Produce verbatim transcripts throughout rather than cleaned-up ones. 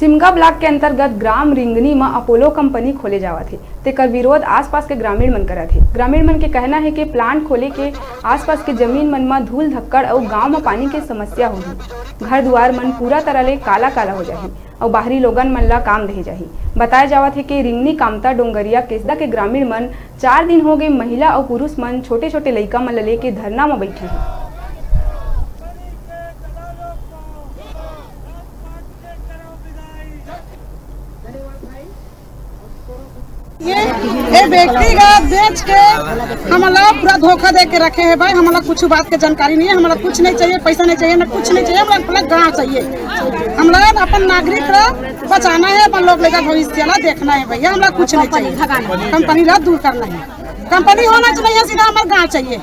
Simga block के अंतर्गत ग्राम रिंगनी म अपोलो कंपनी खोले जावत हे, तेकर विरोध आसपास के ग्रामीण मन करत हे। ग्रामीण मन के कहना हे कि प्लांट खोले के आसपास के जमीन मन म धूल धक्कड़ अउ गांव म पानी के समस्या होही। घर दुआर मन पूरा तरह ले काला काला हो जाही अउ बाहरी लोगन मन ला काम देहे जाही। बताय जावत हे कि रिंगनी, कामता, डोंगरिया, केसदा के ग्रामीण मन चार दिन हो गए, महिला अउ पुरुष मन छोटे छोटे लइका मन ल लेके धरना म बइठे हे। ये, ये व्यक्तिगत बेच के हमला पूरा धोखा दे के रखे हे भाई। हमला कुछ बात के जानकारी नहीं है, हमला कुछ नहीं चाहिए, पैसा नहीं चाहिए, ना कुछ नहीं चाहिए, हमला अपना गांव चाहिए। हमला अपन नागरिक ला बचाना है, अपन लोग लेकर भविष्य ला देखना है भैया, हमला कुछ नहीं चाहिए। कंपनी ला दूर करना है, कंपनी होना चाहिए, सीधा हमारे गांव चाहिए।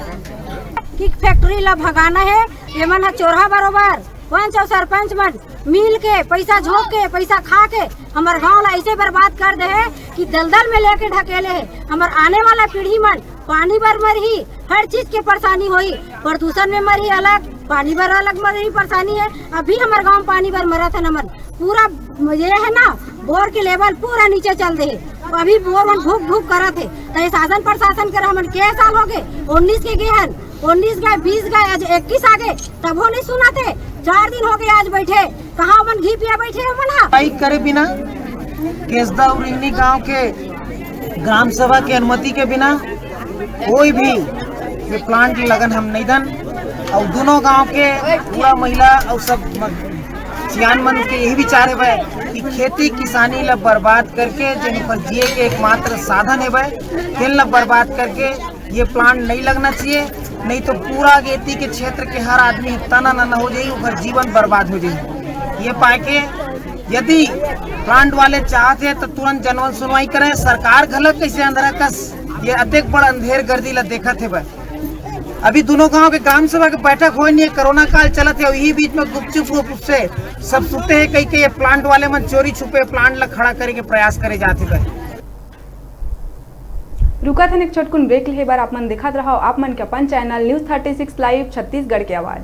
कि फैक्ट्री ला भगाना है, ये मन ह चोरहा बरोबर पंच अउ सरपंच मन मिल के पैसा झोंक के, पैसा खा के हमर गांव ला ऐसे बर्बाद कर दे हे कि दलदल में लेके ढकेले हे। हमर आने वाला पीढ़ी मन पानी बर मरही, हर चीज के परेशानी होही, प्रदूषण में मरही अलग, पानी बर अलग मरही परेशानी है। अभी हमर गांव पानी बर मरत है नमन, पूरा ये है ना, बोर के लेवल पूरा नीचे चल दे हे। अभी बोर मन भूक भूक करत हे। तो ये शासन प्रशासन कर हमन के साल हो गए, उन्नीस के गे हन, उन्नीस गए, बीस गए, आज इक्कीस आ गए, तभो नहीं सुनाते। चार दिन हो गए आज बैठे, कहाँ मन घी पिया बैठे हमन हा। कार्रवाई करे बिना केसदा अउ रिंगनी गांव के ग्राम सभा के अनुमति के बिना कोई भी ये प्लांट लगन हम नहीं दन। अउ दोनों गांव के पूरा महिला अउ सब म-, सियान मन के यही विचार है कि खेती किसानी ला बर्बाद करके जेन ओकर जिए के एकमात्र साधन है, तेन ला बर्बाद करके ये प्लांट नहीं लगना चाहिए, नहीं तो पूरा गेती के क्षेत्र के हर आदमी तना नना हो जाई, ओकर जीवन बर्बाद हो जाई। ये पाके यदि प्लांट वाले चाहत हे तो तुरंत जनवन सुनवाई करें। सरकार घलक कैसे अंधरा कस ये अतेक बड़ अंधेर गर्दी ला देखत हे बा। अभी दोनों गांव के ग्राम सभा के बैठक होए नहीं है, कोरोना काल चलत है, यही बीच में गुपचुप रूप से सब सुते हैं, कहीं के ये प्लांट वाले मन चोरी छुपे प्लांट ला खड़ा करे के प्रयास करे जात हे बा। रुकत हन एक छोटकुन ब्रेक लेहे बर। आप मन देखत रहव आप मन के अपन channel news thirty six live Chhattisgarh के आवाज।